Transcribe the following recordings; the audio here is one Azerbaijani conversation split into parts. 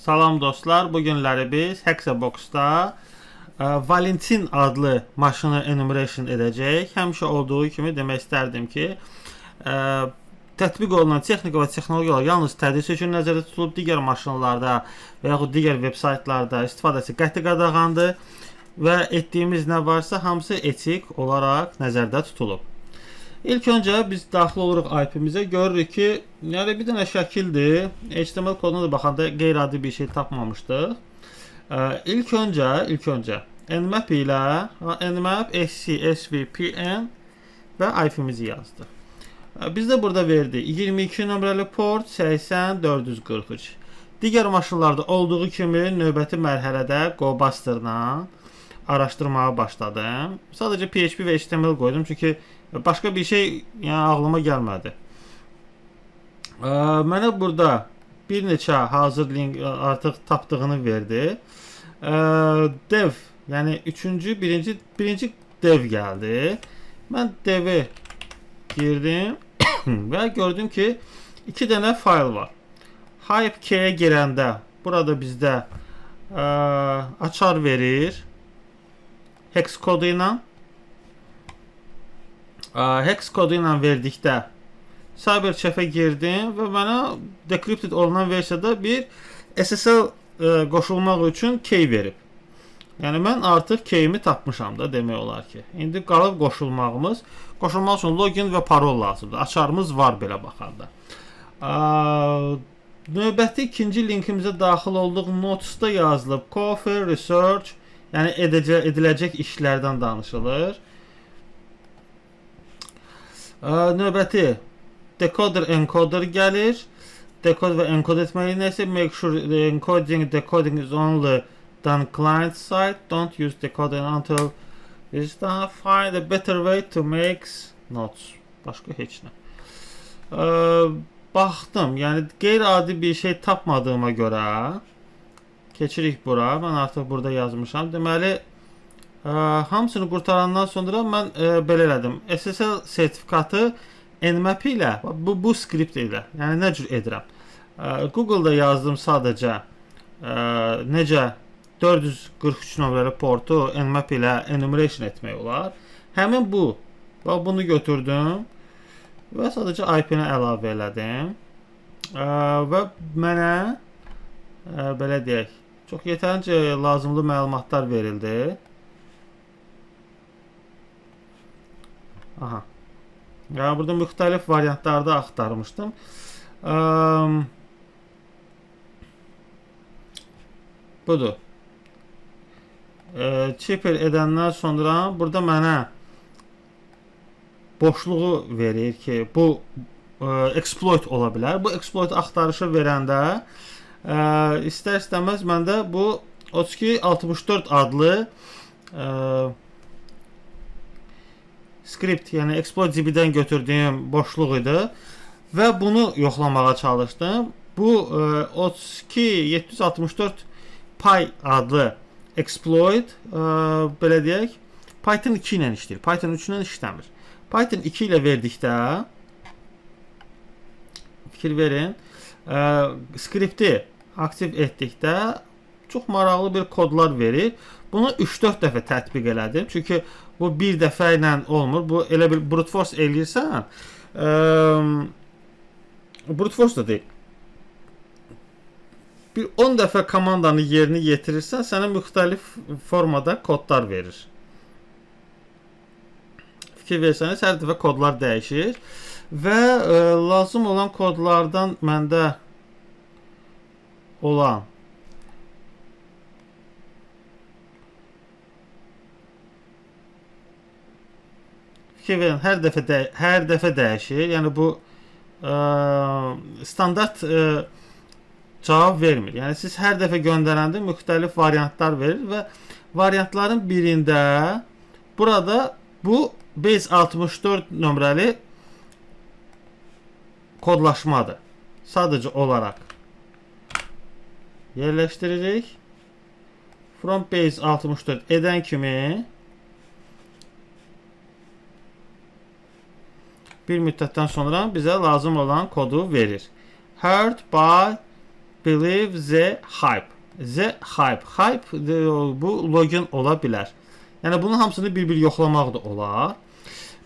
Salam dostlar, bu günləri biz Hexabox-da Valentin adlı maşını enumeration edəcəyik. Həmişə olduğu kimi demək istərdim ki, tətbiq olunan texnika və texnologiyalar yalnız tədris üçün nəzərdə tutulub, digər maşınlarda və yaxud digər veb-saytlarda istifadəsi qəti qadağandır və etdiyimiz nə varsa hamısı etik olaraq nəzərdə tutulub. İlk öncə biz daxil oluruq IP-mizə, görürük ki, yəni bir dənə şəkildir. HTML koduna da baxanda qeyri-adi bir şey tapmamışdıq. İlk öncə nmap ilə nmap sc svpn və IP-mizi yazdıq. Bizdə burada verdi 22 nömrəli port 80 443. Digər maşınlarda olduğu kimi növbəti mərhələdə GoBuster-la araşdırmağa başladım. Sadəcə PHP və HTML qoydum çünki başqa bir şey yəni ağlıma gəlmədi. Mənə burada bir neçə hazır link artıq tapdığını verdi. Dev, yəni üçüncü, birinci dev gəldi. Mən devi girdim və gördüm ki, iki dənə fayl var. Hype K-yə girəndə burada bizdə açar verir hex kodu ilə. Hex kodu ilə verdikdə CyberChef'e girdim və mənə decrypted olunan versiyada bir SSL qoşulmaq üçün key verib. Yəni mən artıq keyimi tapmışam da demək olar ki. İndi qalıb qoşulmağımız. Qoşulmaq üçün login və parol lazımdır. Açarımız var belə baxanda. Növbəti ikinci linkimizə daxil olduq. Notes'da yazılıb Coffee Research, yəni ediləcək işlərdən danışılır. Növbəti decoder encoder gəlir. Decode və encode etməli nəsə make sure the encoding decoding is only done client side. Don't use decoder until it's done. Find a better way to make notes. Başqa heç nə. Baxdım, yəni qeyri-adi bir şey tapmadığıma görə keçirik bura. Mən artıq burada yazmışam. Deməli, hamısını qurtarandan sonra mən belə elədim. SSL sertifikatı Nmap ilə, bu skript ilə, yəni nə cür edirəm? Google-da yazdım sadəcə necə 443 nömrəli portu Nmap ilə enumeration etmək olar. Həmin bu, bax bunu götürdüm və sadəcə IP-ni əlavə elədim. Və mənə belə deyək, çox yetərincə lazımlı məlumatlar verildi. Aha. Yəni burada müxtəlif variantlarda axtarmışdım. Budur. Cheaper edəndən sonra burada mənə boşluğu verir ki, bu exploit ola bilər. Bu exploit axtarışı verəndə istər-istəməz məndə bu 3264 adlı script, yəni exploit zip-dən götürdüyüm boşluq idi və bunu yoxlamağa çalışdım. Bu 32764 py adlı exploit, belə deyək, Python 2 ilə işləyir. Python 3 ilə işləmir. Python 2 ilə verdikdə fikir verin, skripti aktiv etdikdə çox maraqlı bir kodlar verir. Bunu 3-4 dəfə tətbiq elədim. Çünki bu bir dəfə ilə olmur. Bu elə bir brute force eləyirsən, brute force da deyil. Bir 10 dəfə komandanı yerini yetirirsən, sənə müxtəlif formada kodlar verir. Fikir versəniz, hər dəfə kodlar dəyişir və lazım olan kodlardan məndə olan fikir verin, hər dəfə dəyişir. Yəni bu standart cavab vermir. Yəni siz hər dəfə göndərəndə müxtəlif variantlar verir və variantların birində burada bu base 64 nömrəli kodlaşmadır. Sadəcə olaraq yerləşdiririk. From base 64 edən kimi bir müddətdən sonra bizə lazım olan kodu verir. Heard by Believe the hype. The hype. Hype bu login ola bilər. Yəni bunun hamısını bir-bir yoxlamaq da olar.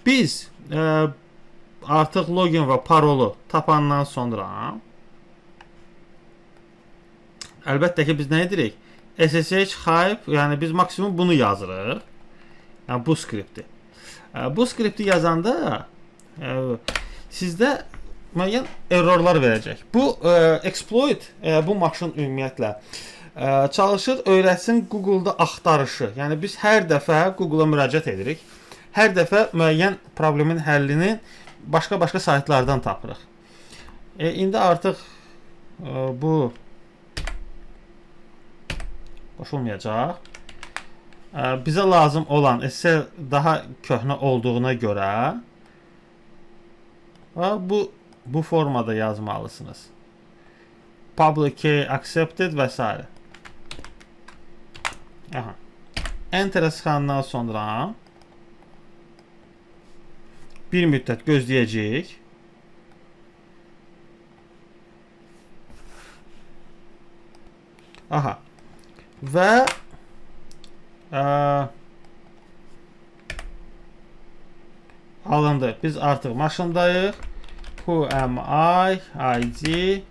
Biz artıq login və parolu tapandan sonra əlbəttə ki biz nə edirik? SSH hype, yəni biz maksimum bunu yazırıq. Yəni bu skripti. Bu skripti yazanda sizdə müəyyən errorlar verəcək. Bu exploit, bu maşın ümumiyyətlə çalışır öyrətsin Google-da axtarışı. Yəni biz hər dəfə Google-a müraciət edirik. Hər dəfə müəyyən problemin həllini başqa-başqa saytlardan tapırıq. İndi artıq bu qoşulmayacaq. Bizə lazım olan SSL daha köhnə olduğuna görə bu formada yazmalısınız. Public key accepted və s. Aha. Enter sıxandan sonra bir müddət gözləyəcəyik. Aha. Və alındı. Biz artıq maşındayıq. Who am I? ID.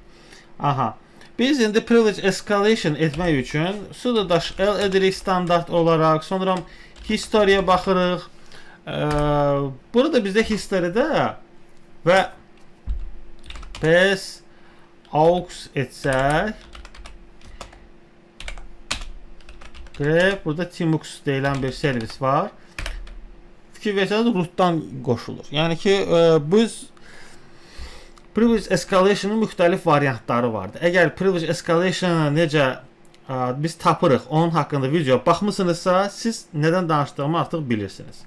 Aha. Biz indi privilege escalation etmək üçün sudo -l edirik standart olaraq. Sonra history'yə baxırıq. Burada bizdə history'də və ps aux etsək grep burada tmux deyilən bir servis var. Fikir versəniz rootdan qoşulur. Yəni ki biz privilege escalation-ın müxtəlif variantları vardır. Əgər privilege escalation-ı necə biz tapırıq, onun haqqında video baxmısınızsa, siz nədən danışdığımı artıq bilirsiniz.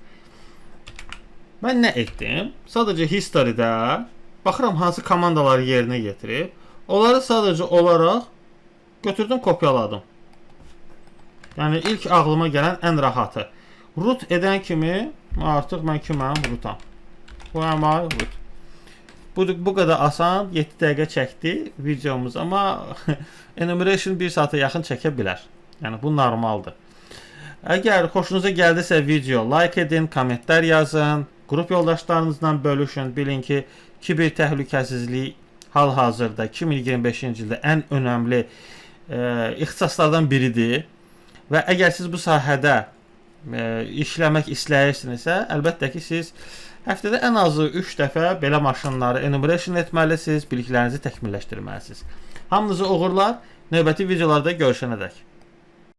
Mən nə etdim? Sadəcə history-də baxıram hansı komandaları yerinə yetirib. Onları sadəcə olaraq götürdüm, kopyaladım. Yəni ilk ağlıma gələn ən rahatı. Root edən kimi artıq mən kiməm? Rootam. Who am I? Root. Bu qədər asan, 7 dəqiqə çəkdi videomuz, amma enumeration 1 saata yaxın çəkə bilər. Yəni bu normaldır. Əgər xoşunuza gəldisə video like edin, kommentlər yazın, qrup yoldaşlarınızla bölüşün. Bilin ki, kiber təhlükəsizlik hal-hazırda 2025-ci ildə ən önəmli ixtisaslardan biridir. Və əgər siz bu sahədə işləmək istəyirsinizsə, əlbəttə ki, siz həftədə ən azı 3 dəfə belə maşınları enumeration etməlisiniz, biliklərinizi təkmilləşdirməlisiniz. Hamınıza uğurlar. Növbəti videolarda görüşənədək.